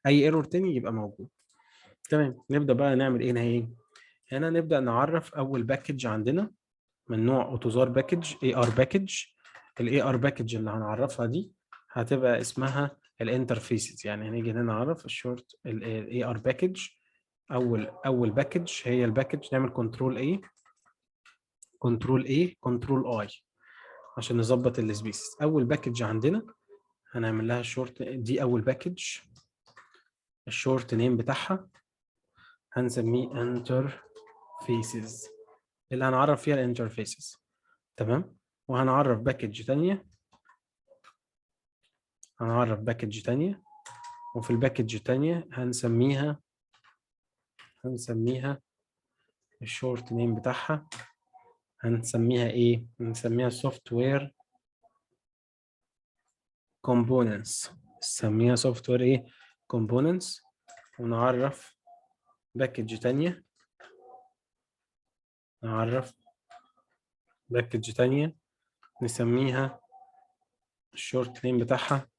اي error تاني يبقى موجود. تمام، نبدا بقى نعمل ايه هنا؟ ايه هنا؟ نبدا نعرف اول package عندنا من نوع AUTOSAR package، AR package. ال AR package اللي هنعرفها دي هتبقى اسمها ال interfaces. يعني هنيجي هنا نعرف ال short ال AR package. اول package هي ال package، نعمل control A، control A، control I عشان نظبط ال space. اول package عندنا هنعمل لها شورت، دي اول package، ال short name بتاعها هنسميه interfaces، اللي هنعرف فيها ال interfaces. تمام، وهنعرف package تانية، هنعرف package تانية، وفي ال package التانية هنسميها ال short name بتاعها هنسميها ايه؟ هنسميها software components، نسميها software ايه؟ components. ونعرف package تانية، نعرف package تانية نسميها ال short name بتاعها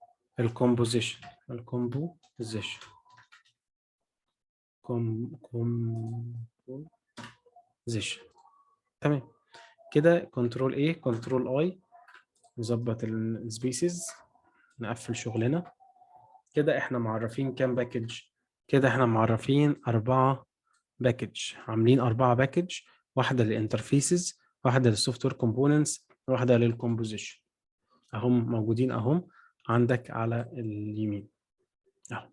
ال composition، ال composition، composition. تمام كده، control A، control I، نظبط ال spaces، نقفل شغلنا. كده احنا معرفين كام package؟ كده احنا معرفين 4 package، عاملين 4 package، واحدة لل interfaces، واحدة لل software components، واحدة لل composition. اهم موجودين اهم عندك على اليمين اهو،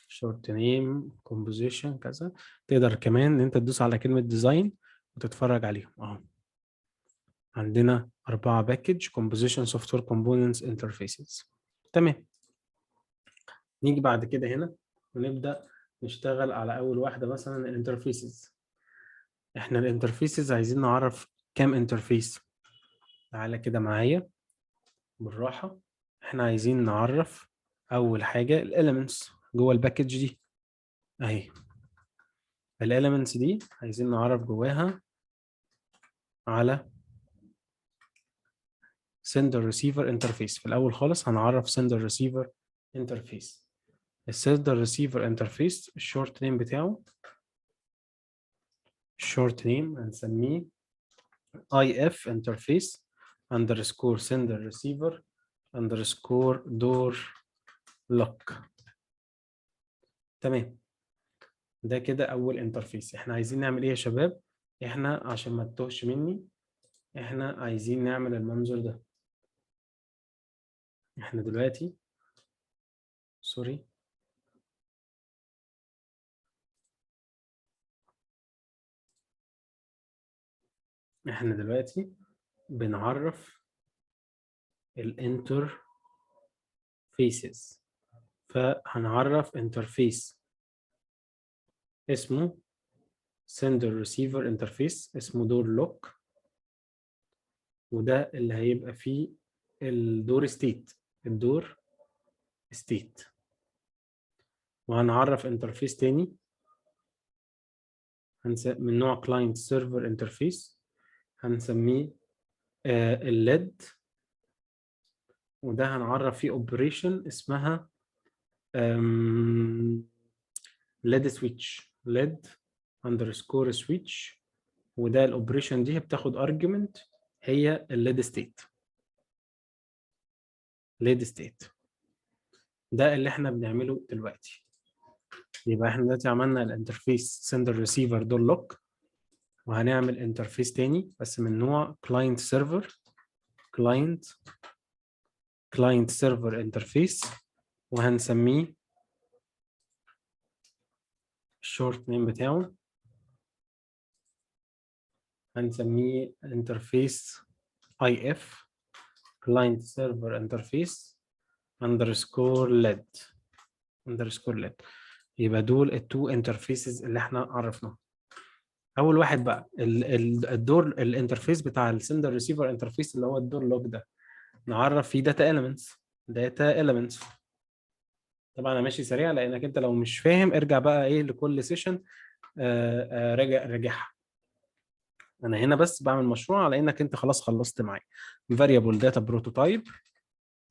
short name، composition، كذا. تقدر كمان ان انت تدوس على كلمة design وتتفرج عليهم اهو. عندنا 4 package، composition، software components، interfaces. تمام، نيجي بعد كده هنا ونبدأ نشتغل على أول واحدة، مثلا ال interfaces. احنا ال interfaces عايزين نعرف كام interface؟ تعالى كده معايا بالراحة. احنا عايزين نعرف أول حاجة ال elements جوه ال package دي اهي. ال elements دي عايزين نعرف جواها على sender receiver interface. في الأول خالص هنعرف sender receiver interface. ال sender receiver interface ال short name بتاعه، ال short name هنسميه if interface underscore sender receiver underscore door lock. تمام، ده كده اول interface. احنا عايزين نعمل ايه يا شباب؟ احنا عشان ما تتوهش مني، احنا عايزين نعمل المنظر ده. احنا دلوقتي، sorry، احنا دلوقتي بنعرف ال interfaces، فهنعرف interface اسمه sender receiver interface، اسمه door lock، وده اللي هيبقى فيه ال door state، ال door state. وهنعرف interface تاني من نوع client server interface، هنسميه ال LED، وده هنعرف فيه operation اسمها LED switch، LED underscore switch، وده ال operation دي بتاخد argument هي ال LED state، LED state. ده اللي احنا بنعمله دلوقتي. يبقى احنا دلوقتي عملنا ال interface sender receiver door lock، وهنعمل interface تاني بس من نوع client server، client server interface، وهنسميه ال short name بتاعه هنسميه interface if client server interface underscore led، underscore led. يبقى دول ال two interfaces اللي احنا عرفناهم. اول واحد بقى ال door، ال interface بتاع ال sender receiver interface اللي هو ال door lock، ده نعرف فيه data elements، data elements. طبعا انا ماشي سريع لانك انت لو مش فاهم ارجع بقى ايه لكل session، راجع راجعها. انا هنا بس بعمل مشروع على انك انت خلاص خلصت معايا. variable data prototype،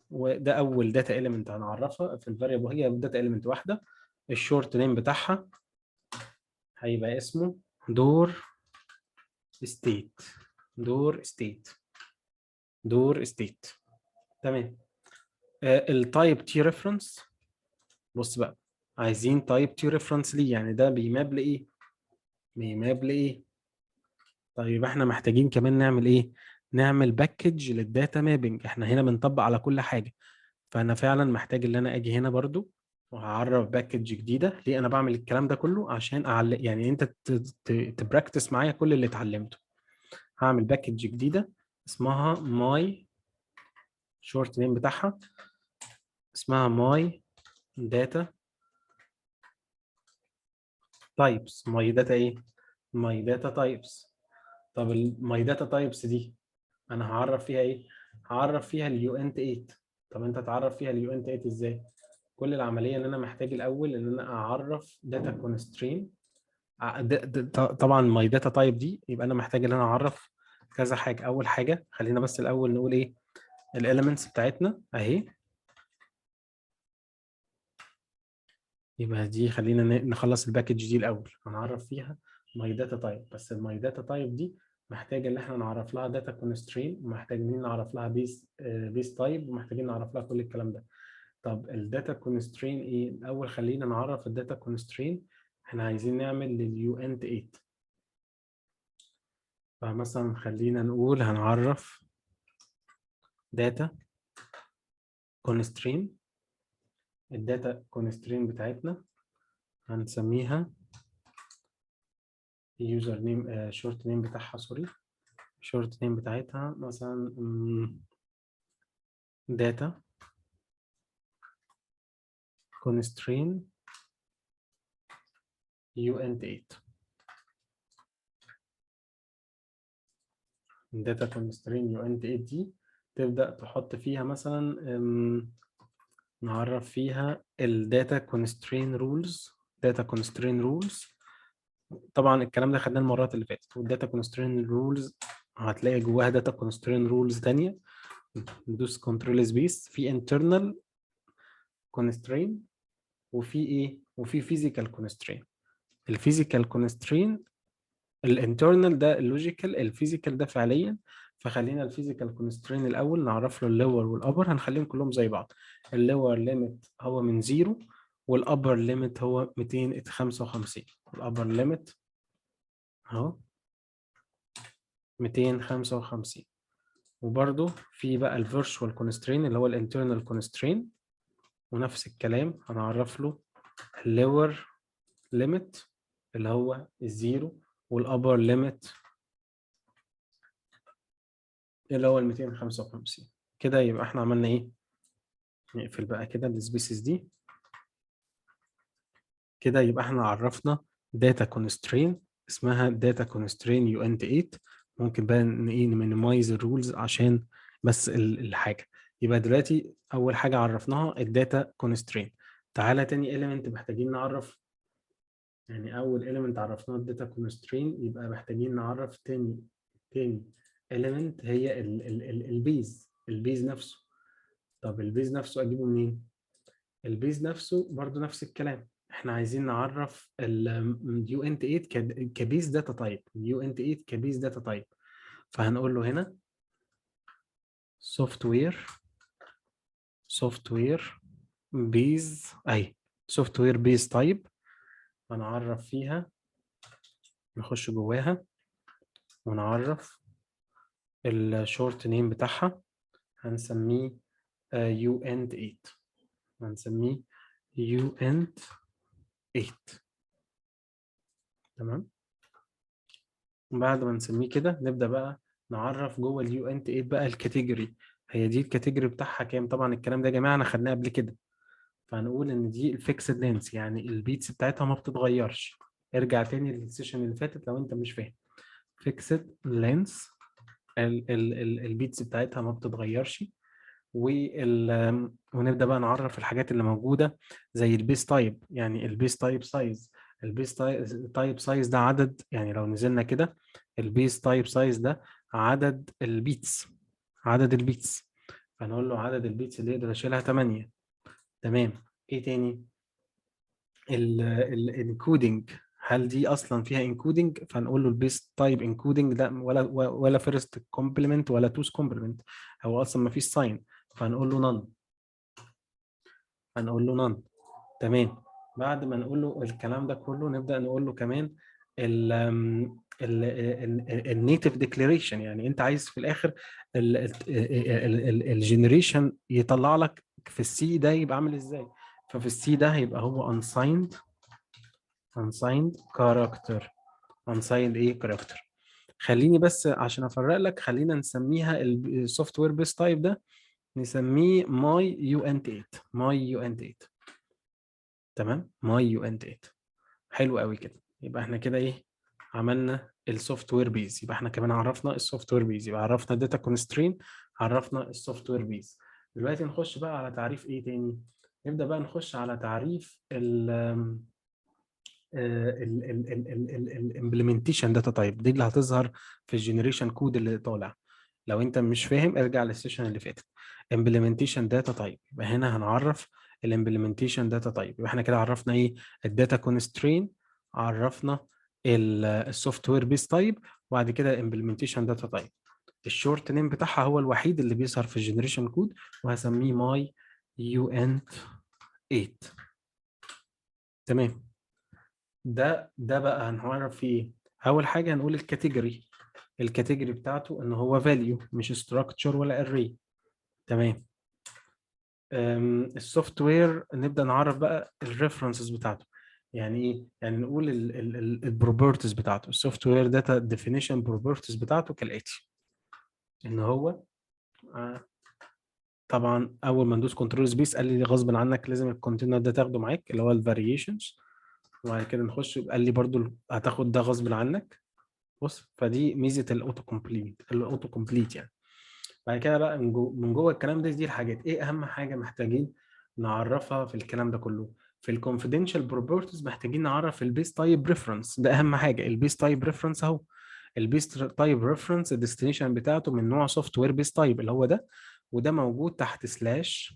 وده اول data element هنعرفها في ال variable، هي data element واحده. ال short name بتاعها هيبقى اسمه door state، door state، door state. تمام. ال type T reference، بص بقى، عايزين type T reference ليه؟ يعني ده بي map لايه؟ بي map لايه؟ طيب، احنا محتاجين كمان نعمل ايه؟ نعمل package لل data mapping. احنا هنا بنطبق على كل حاجه، فانا فعلا محتاج ان انا اجي هنا برضو وهعرف package جديده. ليه انا بعمل الكلام ده كله؟ عشان أعل... يعني انت ت practice معايا كل اللي اتعلمته. هعمل package جديدة اسمها my short name بتاعها اسمها my data types. my data ايه؟ my data types. طب ال my data types دي انا هعرف فيها ايه؟ هعرف فيها ال uint 8. طب انت تعرف فيها ال uint 8 ازاي؟ كل العملية ان انا محتاج الاول ان انا اعرف data constraint. طبعا my data type دي، يبقى انا محتاج ان انا اعرف كذا حاجه. اول حاجه، خلينا بس الاول نقول ايه ال elements بتاعتنا اهي. يبقى دي خلينا نخلص ال package دي الاول. هنعرف فيها my data type، بس ال my data type دي محتاجه ان احنا نعرف لها data constraint، ومحتاجين نعرف لها base type، ومحتاجين نعرف لها كل الكلام ده. طب ال data constraint ايه الاول؟ خلينا نعرف ال data constraint. احنا عايزين نعمل لل uint 8، فمثلا خلينا نقول هنعرف data constraint. ال data constraint بتاعتنا هنسميها user name، short name بتاعها، sorry، short name بتاعتها مثلا data constraint uint 8. data constraint uint 8 دي تبدأ تحط فيها مثلا، نعرف فيها ال data constraint rules. data constraint rules، طبعا الكلام ده خدناه المرات اللي فاتت. وال data constraint rules هتلاقي جواها data constraint rules تانية. ندوس control space. في internal constraint وفي ايه؟ وفي physical constraint. ال physical constraint، ال internal ده ال logical، ال physical ده فعليا. فخلينا ال physical constraint الاول نعرف له ال lower وال upper، هنخليهم كلهم زي بعض. ال lower limit هو من 0 وال upper limit هو 255. ال upper limit اهو 255. وبرده في بقى ال virtual constraint اللي هو ال internal constraint، ونفس الكلام، هنعرف له ال lower limit اللي هو ال zero وال upper limit اللي هو ال 255. كده يبقى احنا عملنا ايه؟ نقفل بقى كده ال spaces دي. كده يبقى احنا عرفنا data constraint اسمها data constraint uint 8. ممكن بقى ان ايه ن minimize ال rules عشان بس الحاجه. يبقى دلوقتي اول حاجة عرفناها ال data constraint. تعالى تاني element محتاجين نعرف، يعني اول element عرفناه ال data constraint، يبقى محتاجين نعرف تاني element هي ال base، ال base نفسه. طب ال base نفسه اجيبه منين؟ ال base نفسه برضو نفس الكلام، احنا عايزين نعرف ال uint 8 ك base data type، ال uint 8 ك base data type. فهنقول له هنا software base، اهي software base type. هنعرف فيها، نخش جواها ونعرف ال short name بتاعها، هنسميه uint 8، هنسميه uint 8. تمام. بعد ما نسميه كده نبدأ بقى نعرف جوه ال uint 8 بقى ال category. هي دي ال category بتاعها كام؟ طبعا الكلام ده يا جماعة انا خدناه قبل كده. فهنقول ان دي ال fixed length، يعني ال bits بتاعتها ما بتتغيرش. ارجع تاني لل session اللي فاتت لو انت مش فاهم. fixed length، ال bits بتاعتها ما بتتغيرش. ونبدا بقى نعرف الحاجات اللي موجودة زي ال base type، يعني ال base type size. ال base type size ده عدد، يعني لو نزلنا كده ال base type size ده عدد ال bits، عدد ال bits. فنقول له عدد ال bits اللي يقدر يشيلها 8. تمام. ايه تاني؟ ال encoding، هل دي اصلا فيها encoding؟ فنقول له ال base type encoding، لا، ولا first complement ولا two's complement، هو اصلا ما فيش sign، فهنقول له none، هنقول له none. تمام. بعد ما نقول له الكلام ده كله، نبدا نقول له كمان ال native declaration، يعني انت عايز في الاخر ال generation يطلع لك في ال C ده يبقى عامل ازاي؟ ففي ال C ده هيبقى هو unsigned character. unsigned ايه؟ character. خليني بس عشان افرق لك، خلينا نسميها ال software base type ده نسميه my uint 8، my uint 8. تمام، my uint 8. حلو قوي كده. يبقى احنا كده ايه؟ عملنا ال software base. يبقى احنا كمان عرفنا ال software base، يبقى عرفنا data constraint، عرفنا ال software base. دلوقتي نخش بقى على تعريف ايه تاني؟ نبدا بقى نخش على تعريف ال ال implementation data type، دي اللي هتظهر في ال generation code اللي طالع. لو انت مش فاهم ارجع لل session اللي فاتت. implementation data type، يبقى هنا هنعرف ال implementation data type. يبقى احنا كده عرفنا ايه؟ ال data constraint، عرفنا ال software base type، وبعد كده ال implementation data type. ال short name بتاعها هو الوحيد اللي بيظهر في ال generation code، وهسميه my uint 8. تمام. ده بقى هنعرف فيه ايه؟ اول حاجة هنقول ال category، ال category بتاعته ان هو value، مش structure ولا array. تمام. ال software نبدا نعرف بقى ال references بتاعته. يعني ايه؟ يعني نقول ال properties بتاعته. ال software data definition properties بتاعته كالاتي، ان هو طبعا اول ما ندوس control space قال لي غصب عنك لازم ال container ده تاخده معاك، اللي هو ال variations. وبعد كده نخش، قال لي برضو هتاخد ده غصب عنك. بص، فدي ميزة ال auto complete، ال auto complete يعني. بعد كده بقى من جوه الكلام ده، دي الحاجات ايه؟ اهم حاجة محتاجين نعرفها في الكلام ده كله في ال confidential properties، محتاجين نعرف ال base type reference. ده اهم حاجه، ال base type reference اهو. ال base type reference ال destination بتاعته من نوع software base type اللي هو ده، وده موجود تحت slash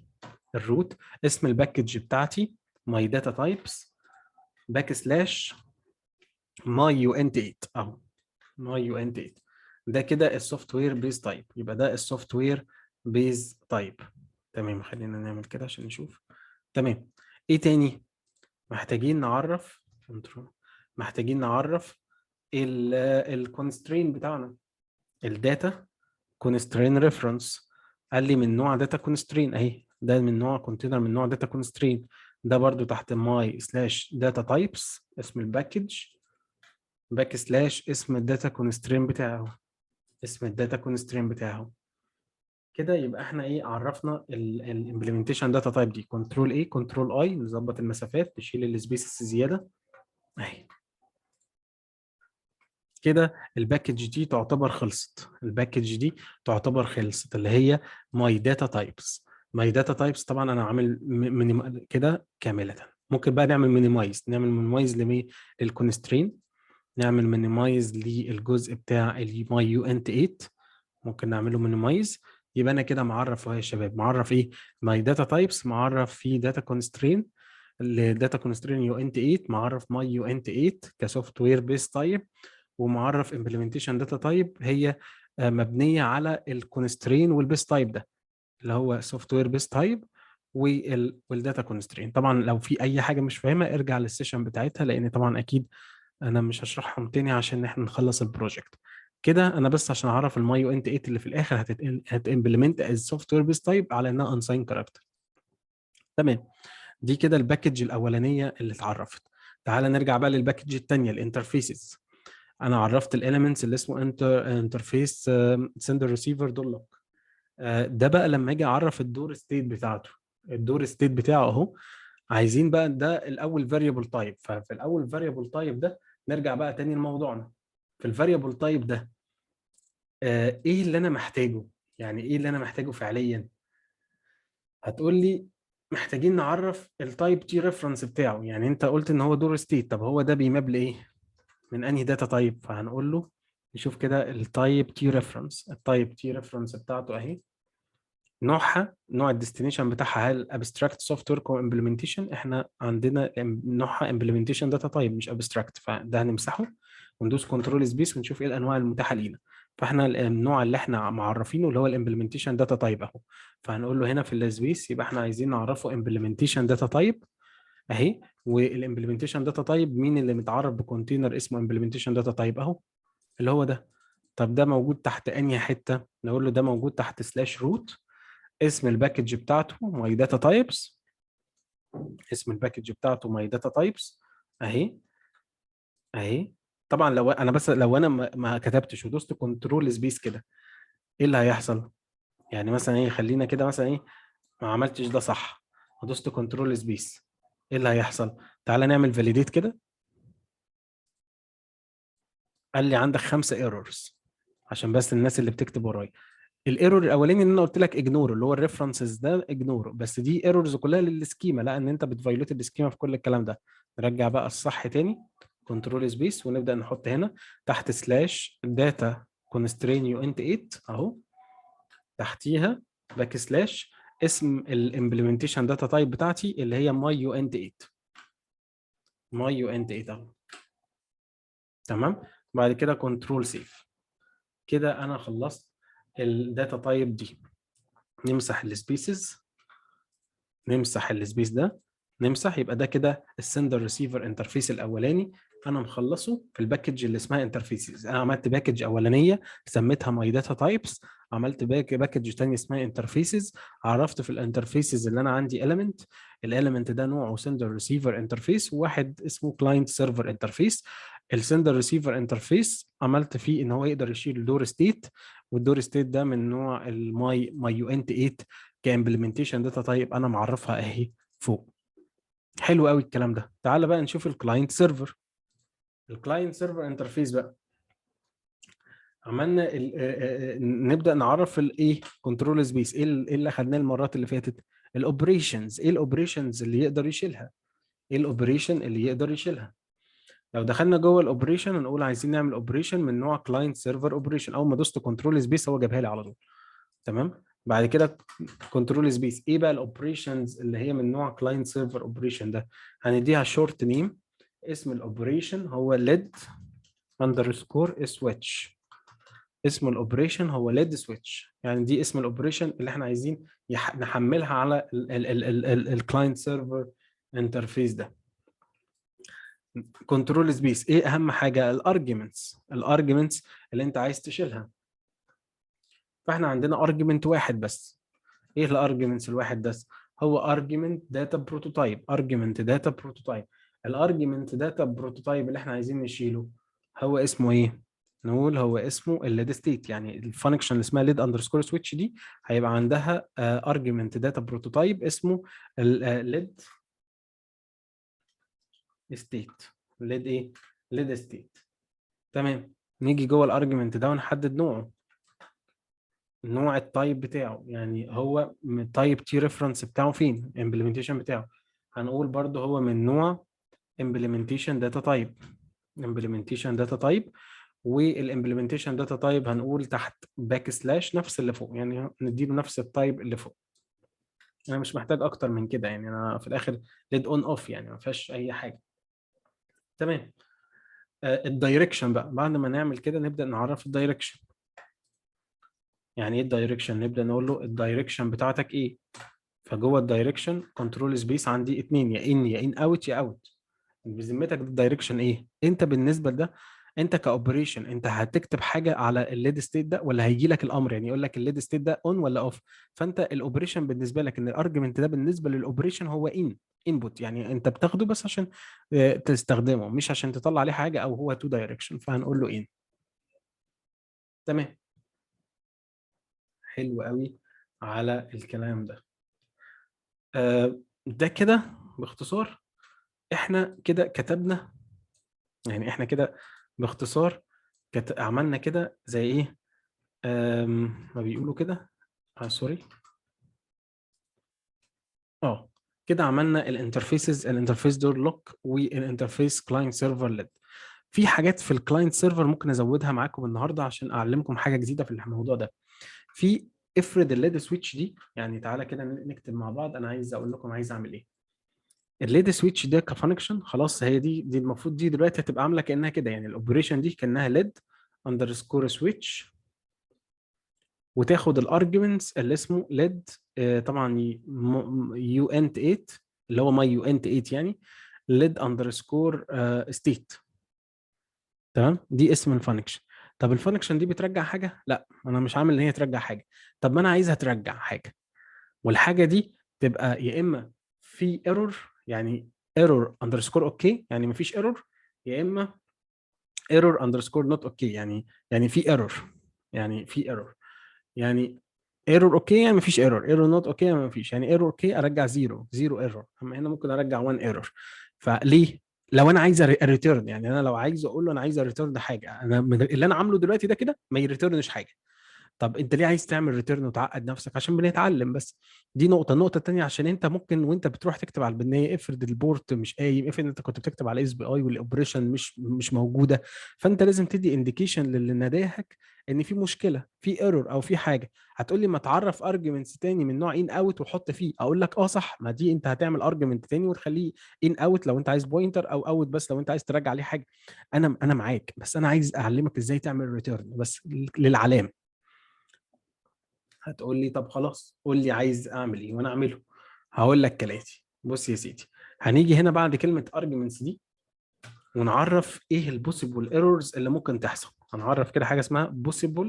ال root، اسم ال package بتاعتي my data types، backslash my uint 8 اهو، my uint 8. ده كده ال software base type. يبقى ده ال software base type. تمام. خلينا نعمل كده عشان نشوف. تمام. ايه تاني محتاجين نعرف؟ control، محتاجين نعرف ال constraint بتاعنا، ال data constraint reference. قال لي من نوع data constraint اهي، ده من نوع container من نوع data constraint. ده برضو تحت my slash data types، اسم ال package، backslash اسم ال data constraint بتاعه، اسم ال data constraint بتاعه. كده يبقى احنا ايه؟ عرفنا ال implementation data type دي. control A، control I، نظبط المسافات، نشيل ال spaces زيادة اهي. كده ال package دي تعتبر خلصت، ال package دي تعتبر خلصت، اللي هي my data types، my data types. طبعا انا عامل كده كامله. ممكن بقى نعمل minimize، نعمل minimize لمين؟ لل constraint. نعمل minimize للجزء بتاع ال my uint 8، ممكن نعمله minimize. يبقى انا كده معرف اهو يا شباب. معرف ايه؟ my data types، معرف في data constraint ال data constraint uint 8، معرف my uint 8 ك software base type، ومعرف implementation data type هي مبنية على ال constraint وال base type ده، اللي هو software base type وال data constraint. طبعا لو في اي حاجة مش فاهمها ارجع لل session بتاعتها، لان طبعا اكيد انا مش هشرحهم تاني عشان احنا نخلص ال project كده. انا بس عشان اعرف ال my uint 8 اللي في الاخر هت implement as software base type على انها unsigned character. تمام. دي كده ال package الاولانية اللي اتعرفت. تعال نرجع بقى لل package الثانيه، ال interfaces. انا عرفت ال elements اللي اسمه interface sender receiver door lock. ده بقى لما اجي اعرف ال door state بتاعته، ال door state بتاعه اهو. عايزين بقى ده الاول variable type. ففي الاول variable type ده، نرجع بقى تاني لموضوعنا في ال variable type ده، ايه اللي انا محتاجه؟ يعني ايه اللي انا محتاجه فعليا؟ هتقول لي محتاجين نعرف ال type T reference بتاعه. يعني انت قلت ان هو door state، طب هو ده بي map لايه؟ من انهي data type؟ فهنقول له نشوف كده ال type T reference، ال type T reference بتاعته اهي. نوعها، نوع ال destination بتاعها، هل abstract software implementation؟ احنا عندنا نوعها implementation data type مش abstract، فده هنمسحه وندوس control space ونشوف ايه الانواع المتاحة لينا. فاحنا النوع اللي احنا معرفينه اللي هو ال implementation data type اهو، فهنقول له هنا في ال space يبقى احنا عايزين نعرفه implementation data type اهي. وال implementation data type مين اللي متعرف ب container اسمه implementation data type؟ اهو اللي هو ده. طب ده موجود تحت انهي حته؟ نقول له ده موجود تحت slash root، اسم ال package بتاعته my data types، اسم ال package بتاعته my data types اهي اهي. طبعا لو انا بس لو انا ما كتبتش ودوست control space كده، ايه اللي هيحصل؟ يعني مثلا ايه، خلينا كده مثلا ايه، ما عملتش ده صح ودوست control space، ايه اللي هيحصل؟ تعالى نعمل validate كده. قال لي عندك 5 errors. عشان بس الناس اللي بتكتب ورايا، ال error الاولاني ان انا قلت لك ignore اللي هو ال references ده ignore، بس دي errors كلها لل schema، لا ان انت بت violate ال schema في كل الكلام ده. نرجع بقى الصح تاني، control space، ونبدا نحط هنا تحت slash data constraint uint 8 اهو، تحتيها backslash اسم ال implementation data type بتاعتي اللي هي my uint 8، my uint 8 اهو. تمام، بعد كده control save. كده انا خلصت ال data type دي. نمسح ال spaces، نمسح ال space ده، نمسح. يبقى ده كده ال sender receiver interface الاولاني انا مخلصة في ال package اللي اسمها interfaces. انا عملت package اولانيه سميتها my data types، عملت package ثانية اسمها interfaces، عرفت في ال interfaces اللي انا عندي element، ال element ده نوعه sender receiver interface، وواحد اسمه client server interface. ال sender receiver interface عملت فيه ان هو يقدر يشيل door state، وال door state ده من نوع ال my uint 8 ك implementation data type انا معرفها اهي فوق. حلو قوي الكلام ده. تعال بقى نشوف ال client server، ال client server interface بقى. عملنا ال نبدا نعرف الايه، control space، ايه اللي اخدناه المرات اللي فاتت؟ ال operations. ايه ال operations اللي يقدر يشيلها؟ ايه ال operation اللي يقدر يشيلها؟ لو دخلنا جوه ال operation هنقول عايزين نعمل operation من نوع client server operation. اول ما دوست control space هو جابها لي على طول. تمام، بعد كده control space، ايه بقى ال operations اللي هي من نوع client server operation ده؟ هنديها short name، اسم ال operation هو led underscore switch. اسم ال operation هو led switch، يعني دي اسم ال operation اللي احنا عايزين نحملها على ال client server interface ده. control space، ايه اهم حاجه؟ ال arguments، ال arguments اللي انت عايز تشيلها. فاحنا عندنا argument واحد بس. ايه ال arguments الواحد ده؟ هو argument data prototype، argument data prototype. ال argument data prototype اللي احنا عايزين نشيله هو اسمه ايه؟ نقول هو اسمه ال led state، يعني ال function اللي اسمها led underscore switch دي هيبقى عندها argument data prototype اسمه led state. led ايه؟ led state. تمام، نيجي جوه ال argument ده ونحدد نوعه، نوع ال type بتاعه، يعني هو type T reference بتاعه فين، implementation بتاعه. هنقول برضو هو من نوع implementation data type، implementation data type. وال implementation data type هنقول تحت backslash نفس اللي فوق، يعني نديله نفس ال type اللي فوق. انا مش محتاج اكتر من كده، يعني انا في الاخر LED on off، يعني ما فيهاش اي حاجه. تمام، ال direction بقى، بعد ما نعمل كده نبدا نعرف ال direction. يعني ايه ال direction؟ نبدا نقول له ال direction بتاعتك ايه. فجوة ال direction control space، عندي اتنين، يا in يا in out يا out. بذمتك ده ال direction ايه؟ انت بالنسبة لده، انت ك operation، انت هتكتب حاجة على ال LED state ده ولا هيجي لك الامر؟ يعني يقول لك ال LED state ده on ولا off؟ فانت ال operation بالنسبة لك ان ال argument ده بالنسبة لل operation هو in input، يعني انت بتاخده بس عشان تستخدمه مش عشان تطلع عليه حاجة او هو two direction، فهنقول له in. تمام، حلو قوي على الكلام ده. ده كده باختصار احنا كده كتبنا، يعني احنا كده باختصار عملنا كده زي ايه ما بيقولوا كده، sorry، كده عملنا ال interfaces، ال interface door lock وال interface client server LED. في حاجات في ال client server ممكن ازودها معاكم النهارده عشان اعلمكم حاجة جديدة في الموضوع ده. في افرض ال LED switch دي، يعني تعالى كده نكتب مع بعض، انا عايز اقول لكم عايز اعمل ايه. ال LED switch ده ك function خلاص، هي دي المفروض دي دلوقتي هتبقى عامله كانها كده، يعني ال operation دي كانها LED underscore switch، وتاخد ال arguments اللي اسمه LED، طبعا uint 8 اللي هو my uint 8، يعني LED underscore state. تمام، دي اسم ال function. طب ال function دي بترجع حاجه؟ لا، انا مش عامل ان هي ترجع حاجه. طب ما انا عايزها ترجع حاجه، والحاجة دي تبقى يا اما في error، يعني error underscore okay، يعني مفيش error، يا اما error underscore not okay، يعني في error، يعني في error، يعني error okay يعني مفيش error، error not okay يعني مفيش، يعني error okay ارجع zero، zero error، اما هنا ممكن ارجع 1 error. فليه؟ لو انا عايز return، يعني انا لو عايز اقول له انا عايز return حاجه، انا من اللي انا عامله دلوقتي ده كده ما ي return ش حاجه. طب انت ليه عايز تعمل return وتعقد نفسك؟ عشان بنتعلم بس. دي نقطه. النقطة الثانيه، عشان انت ممكن وانت بتروح تكتب على البنايه، افرض ال port مش قايم، افرض انت كنت بتكتب على SPI وال operation مش موجوده، فانت لازم تدي indication للي ناداهك ان في مشكله، في error او في حاجه. هتقول لي ما تعرف arguments تاني من نوع in out وحط فيه. اقول لك اه صح، ما دي انت هتعمل argument تاني وتخليه in out لو انت عايز pointer، او out بس لو انت عايز ترجع عليه حاجه. انا معاك، بس انا عايز اعلمك ازاي تعمل return بس للعلام. هتقول لي طب خلاص، قول لي عايز اعمل ايه وانا اعمله. هقول لك كالاتي. بص يا سيدي، هنيجي هنا بعد كلمة arguments دي ونعرف ايه ال possible errors اللي ممكن تحصل. هنعرف كده حاجة اسمها possible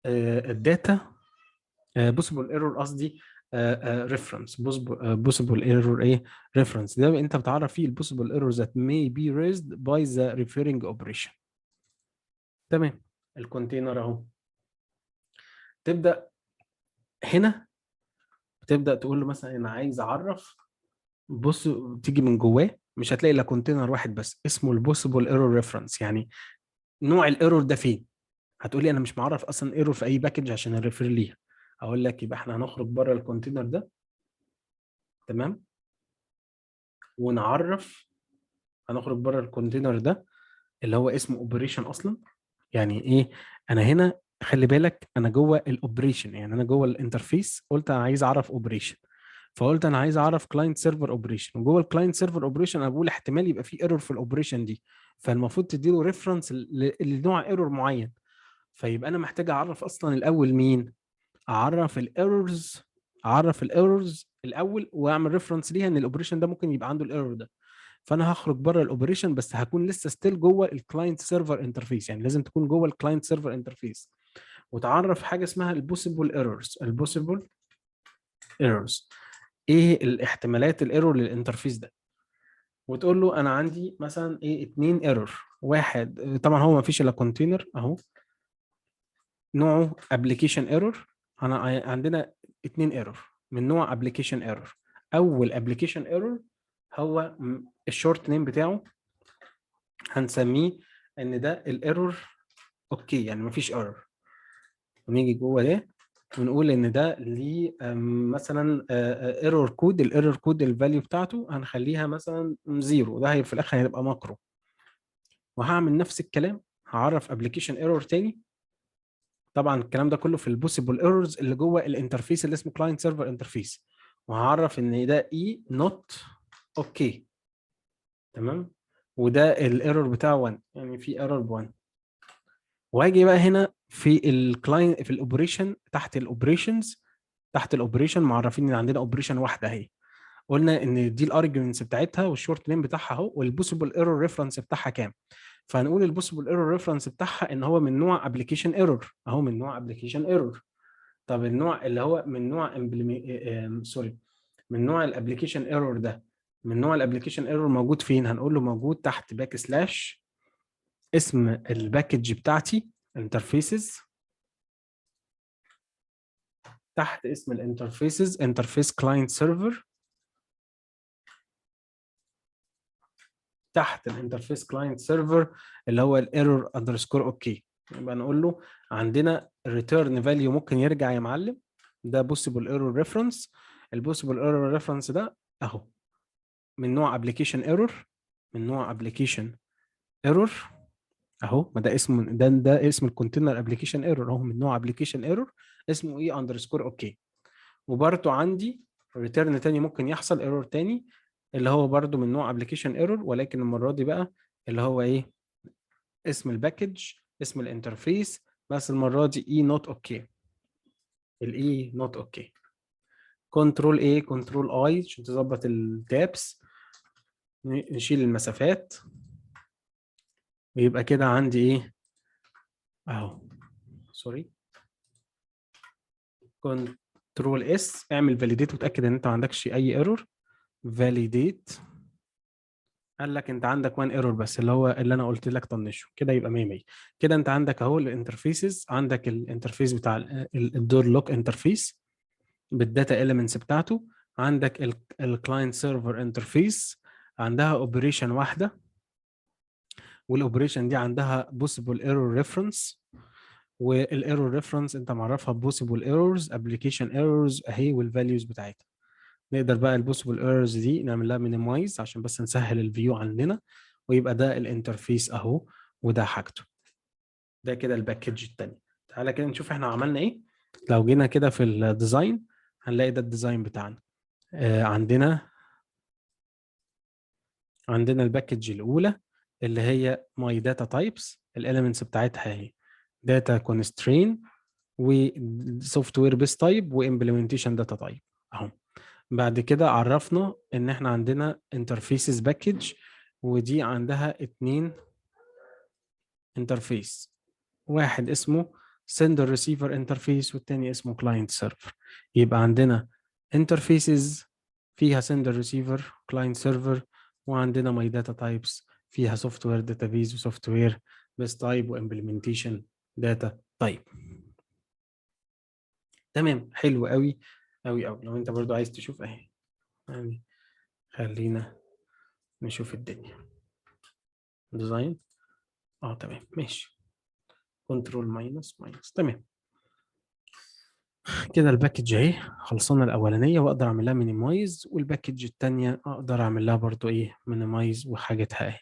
ال data، possible error قصدي reference، possible error ايه؟ reference. ده انت بتعرف فيه ال possible errors that may be raised by the referring operation. تمام، ال container اهو. تبدا هنا تبدا تقول له مثلا انا عايز اعرف، بص، تيجي من جواه مش هتلاقي الا container واحد بس اسمه ال possible error reference، يعني نوع ال error ده فين. هتقولي انا مش معرف اصلا error في اي package عشان ا refer ليها. اقول لك يبقى احنا هنخرج بره ال container ده، تمام، ونعرف، هنخرج بره ال container ده اللي هو اسمه operation اصلا. يعني ايه؟ انا هنا خلي بالك انا جوه ال operation، يعني انا جوه ال interface قلت انا عايز اعرف operation، فقلت انا عايز اعرف client server operation، وجوه ال client server operation انا بقول احتمال يبقى في error في ال operation دي، فالمفروض تديله reference لنوع error معين. فيبقى انا محتاج اعرف اصلا الاول مين؟ اعرف ال errors، اعرف ال errors الاول واعمل reference ليها ان ال operation ده ممكن يبقى عنده ال error ده. فانا هخرج بره ال operation، بس هكون لسه still جوه ال client server interface، يعني لازم تكون جوه ال client server interface وتعرف حاجة اسمها ال possible errors. ال possible errors ايه؟ الاحتمالات ال error لل interface ده، وتقول له انا عندي مثلا ايه؟ اتنين error. واحد طبعا هو ما فيش الا container اهو نوعه application error. انا عندنا اتنين error من نوع application error. اول application error هو ال short name بتاعه هنسميه ان ده ال error okay، يعني مفيش error. ونيجي جوه ده ونقول ان ده ليه مثلا error code، ال error code ال value بتاعته هنخليها مثلا zero، ده هي في الاخر هيبقى macro. وهعمل نفس الكلام، هعرف application error تاني. طبعا الكلام ده كله في ال possible errors اللي جوه ال interface اللي اسمه client server interface، وهعرف ان ده e not okay، تمام، وده ال error بتاعه 1، يعني في error ب 1. واجي بقى هنا في ال client في ال operation، تحت ال operations، تحت ال operation معرفين ان عندنا operation واحدة اهي، قلنا ان دي ال arguments بتاعتها وال short name بتاعها اهو، وال possible error reference بتاعها كام. فهنقول ال possible error reference بتاعها ان هو من نوع application error اهو، من نوع application error. طب النوع اللي هو من نوع، sorry، من نوع ال application error ده، من نوع ال application error موجود فين؟ هنقول له موجود تحت backslash اسم ال package بتاعتي interfaces، تحت اسم ال interfaces interface client server، تحت ال interface client server اللي هو ال error underscore okay. يبقى نقول له عندنا return value ممكن يرجع يا معلم، ده possible error reference. ال possible error reference ده اهو من نوع application error، من نوع application error. اهو، ما ده اسم ده اسم ال container application error اهو، من نوع application error اسمه E underscore OK. وبرده عندي return تاني ممكن يحصل error تاني، اللي هو برده من نوع application error، ولكن المرة دي بقى اللي هو ايه؟ اسم ال package، اسم ال interface، بس المرة دي E not OK، ال E not OK. control A control I عشان تظبط ال tabs، نشيل المسافات، ويبقى كده عندي ايه اهو، sorry، control S، اعمل validate وتاكد ان انت ما عندكش اي error. validate، قال لك انت عندك one error بس، اللي هو اللي انا قلت لك طنشه. كده يبقى 100 100. كده انت عندك اهو ال interfaces، عندك ال interface بتاع ال door lock interface بال data elements بتاعته، عندك ال client server interface عندها operation واحده، وال operation دي عندها possible error reference، وال error reference انت معرفها possible errors، application errors اهي، وال values بتاعتها. نقدر بقى ال possible errors دي نعمل لها minimize عشان بس نسهل ال view عندنا، ويبقى ده ال interface اهو وده حاجته. ده كده ال package الثاني. تعالى كده نشوف احنا عملنا ايه. لو جينا كده في ال design هنلاقي ده ال design بتاعنا. عندنا ال package الاولى اللي هي my data types، ال elements بتاعتها اهي data constraint و software base type و implementation data type اهو. بعد كده عرفنا ان احنا عندنا interfaces package، ودي عندها اتنين interface، واحد اسمه sender receiver interface والتاني اسمه client server. يبقى عندنا interfaces فيها sender receiver، client server، وعندنا my data types فيها software database و software base type و implementation data type. تمام، حلو قوي قوي قوي. لو انت برضو عايز تشوف اهي، يعني خلينا نشوف الدنيا design. تمام ماشي، control minus minus. تمام كده ال package اهي خلصنا الاولانيه، واقدر اعمل لها minimize، وال package الثانية اقدر اعمل لها برضو ايه؟ minimize وحاجتها اهي.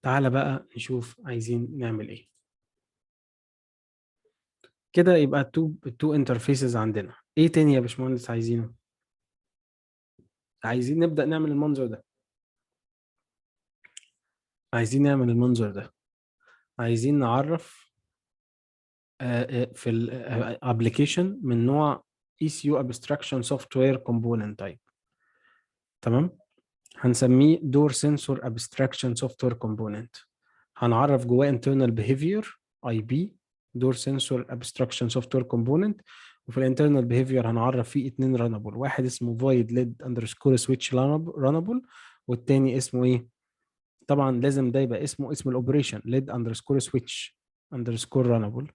تعالى بقى نشوف عايزين نعمل ايه. كده يبقى two interfaces عندنا. ايه تاني يا باشمهندس عايزينه؟ عايزين نبدأ نعمل المنظر ده، عايزين نعمل المنظر ده، عايزين نعرف في ال application من نوع ECU abstraction software component type. تمام، هنسميه door sensor abstraction software component. هنعرف جواه internal behavior IB door sensor abstraction software component، وفي ال internal behavior هنعرف فيه اتنين runnable، واحد اسمه void led underscore switch runnable، والتاني اسمه ايه؟ طبعا لازم ده يبقى اسمه اسم ال operation led underscore switch underscore runnable.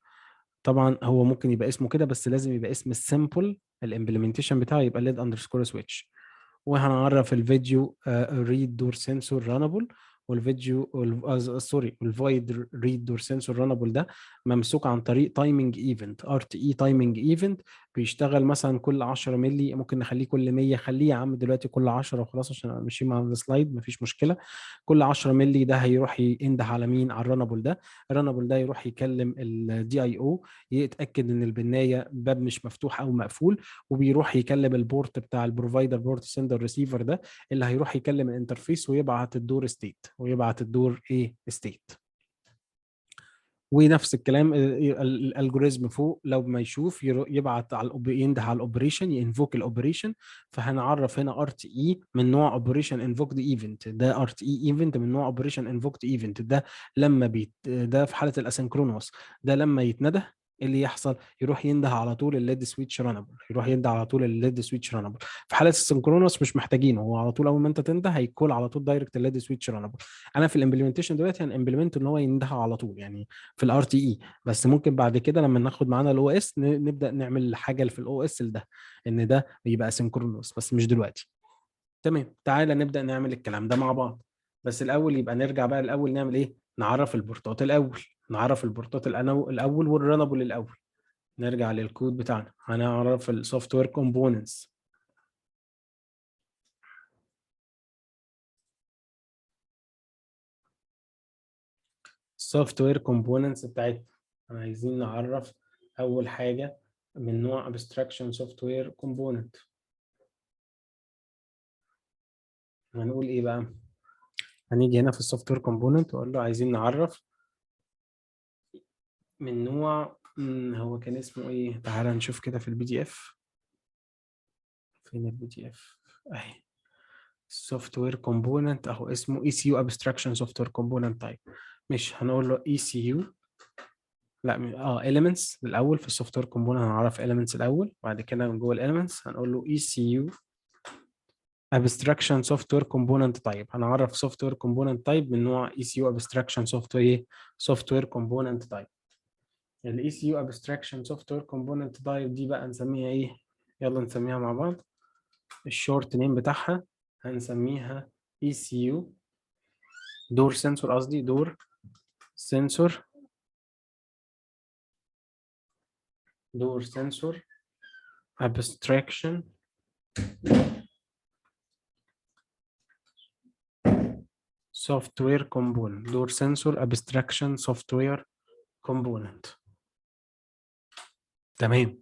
طبعا هو ممكن يبقى اسمه كده، بس لازم يبقى اسم ال symbol ال implementation بتاعه يبقى led underscore switch. وهنعرف ال video read door sensor runnable، وال video sorry ال void read door sensor runnable ده ممسوك عن طريق timing event، RTE timing event، بيشتغل مثلا كل 10 ملي، ممكن نخليه كل 100، خليه يا عم دلوقتي كل 10 وخلاص عشان ماشيين مع ال slide مفيش مشكله. كل 10 ملي ده هيروح ينده على مين؟ على ال runnable ده. ال runnable ده يروح يكلم ال DIO يتاكد ان البناية باب مش مفتوح او مقفول، وبيروح يكلم ال port بتاع ال provider port sender receiver ده اللي هيروح يكلم ال interface ويبعت ال door state، ويبعت ال door ايه؟ state. ونفس الكلام ال algorithm فوق لو ما يشوف يبعت على ينده على ال operation، ي invoke ال operation. فهنعرف هنا RTE من نوع operation invoked event، ده RTE event من نوع operation invoked event. ده لما بيت ده في حاله ال asynchronous، ده لما يتندى ايه اللي يحصل؟ يروح ينده على طول ال led switch runnable، يروح ينده على طول ال led switch runnable. في حاله ال synchronous مش محتاجينه، هو على طول اول ما انت تنده هي call على طول direct ال led switch runnable. انا في ال implementation دلوقتي هن implement ان هو ينده على طول يعني في ال RTE، بس ممكن بعد كده لما ناخد معانا ال OS نبدا نعمل حاجة في ال OS لده ان ده يبقى synchronous، بس مش دلوقتي. تمام، تعالى نبدا نعمل الكلام ده مع بعض. بس الاول يبقى نرجع بقى الاول نعمل ايه؟ نعرف ال portات الاول، نعرف ال portات الاول وال runnable الاول. نرجع للكود بتاعنا، هنعرف ال software components. ال software components بتاعتنا. عايزين نعرف اول حاجة من نوع abstraction software component. هنقول ايه بقى؟ هنيجي هنا في ال software component واقول له عايزين نعرف من نوع، هو كان اسمه ايه؟ تعال نشوف كده في ال PDF. فين ال PDF؟ اهي software component اهو، اسمه ECU abstraction software component type. مش هنقول له ECU، لا، elements الاول. في ال software component هنعرف elements الاول، بعد كده من جوه ال elements هنقول له ECU abstraction software component type. هنعرف software component type من نوع ECU abstraction software ايه؟ software component type. ال ECU abstraction software component type دي بقى نسميها ايه؟ يلا نسميها مع بعض. ال short name بتاعها هنسميها ECU door sensor، قصدي door sensor، door sensor abstraction software component، door sensor abstraction software component. تمام.